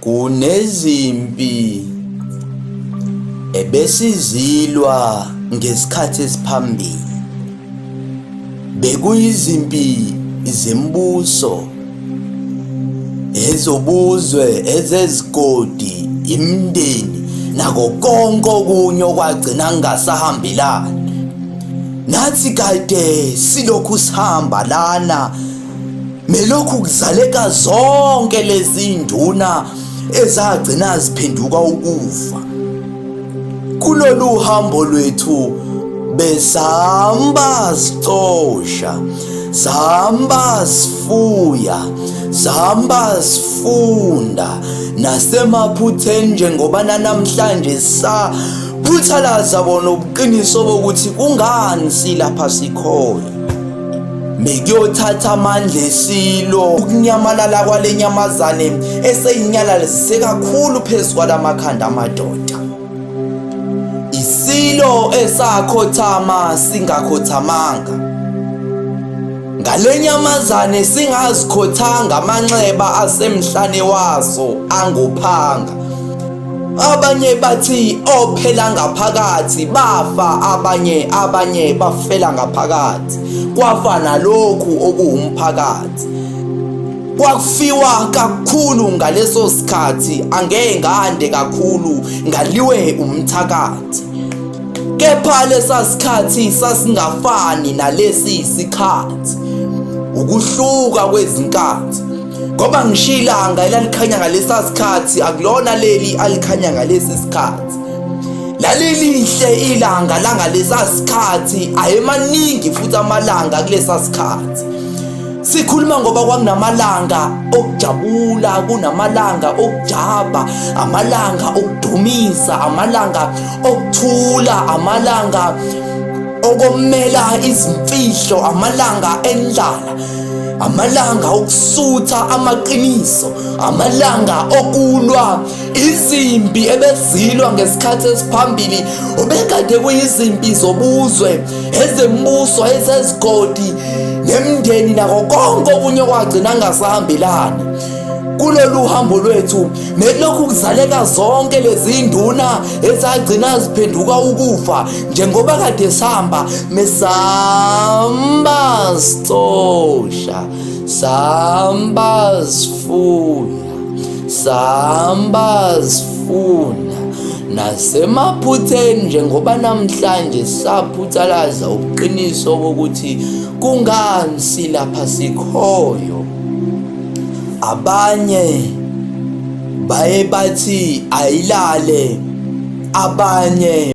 Kunezimpi ebesizilwa ngesikhathi esiphambili. Bekuyizimpi zembuso, ezobuzwe, ezezigodi, imindeni nako konke okunye okwagcina kungasahambelani. Nathi kade silokhu sihamba lana melokhu kuzaleka zonke lezi nduna ezagcina ziphenduka ukufa. Kulolu hambo lwethu besihamba sicosha, sihamba sifuya, sihamba sifunda nasemaphutheni njengoba namhlanje sa phuthalaza bona ubuqiniso bokuthi kungani silapha sikhoyo. Bekuyothatha amandla esilo ukunyamalala kwale nyamazane eseyinyalalise kakhulu phezu kwalamakhanda amadoda. Isilo esakhothama singakhothamanga. Ngale nyamazane singazikhothanga amanxeba asemhlane waso angophanga. Abanye bathi ophela ngaphakathi bafa abanye abanye bafela ngaphakathi kwafa nalokhu okuwumphakathi. Kwakufiwa kakhulu ngaleso sikhathi angeke ngande kakhulu ngaliwe umthakathi. Kepha lesa sikhathi sasingafani nalesi sikhathi. Ukuhluka kwezinkathi. Ngoba ngisho ilanga elalikhanya ngalesa sikhathi akulona leli alikhanya ngalesi sikhathi. Lalilihle ilanga langalesa sikhathi ayemaningi futhi amalanga kulesa sikhathi. Sikhuluma ngoba kwakunamalanga okujabula, kunamalanga okujabha, amalanga okudumisa, amalanga okuthula, amalanga okomela izimfihlo, amalanga endlala, amalanga okusutha amaqiniso, amalanga okulwa izimpi ebezilwa ngesikhathi esiphambili ubekade kuyizimpi zobuzwe ezembuso ezezigodi nemndeni nako konke okunye okwagcina ngasahambelani kulolu hambo lwethu melokhu kuzaleka zonke lezi nduna ezagcina ziphenduka ukufa njengoba kade sihamba mesamba sicosha samba sifuya samba sifuna nasemaphutheni njengoba namhlanje saphuthalaza ubuqiniso bokuthi kungani silapha sikhoyo. Abanye baye bathi ayilale abanye.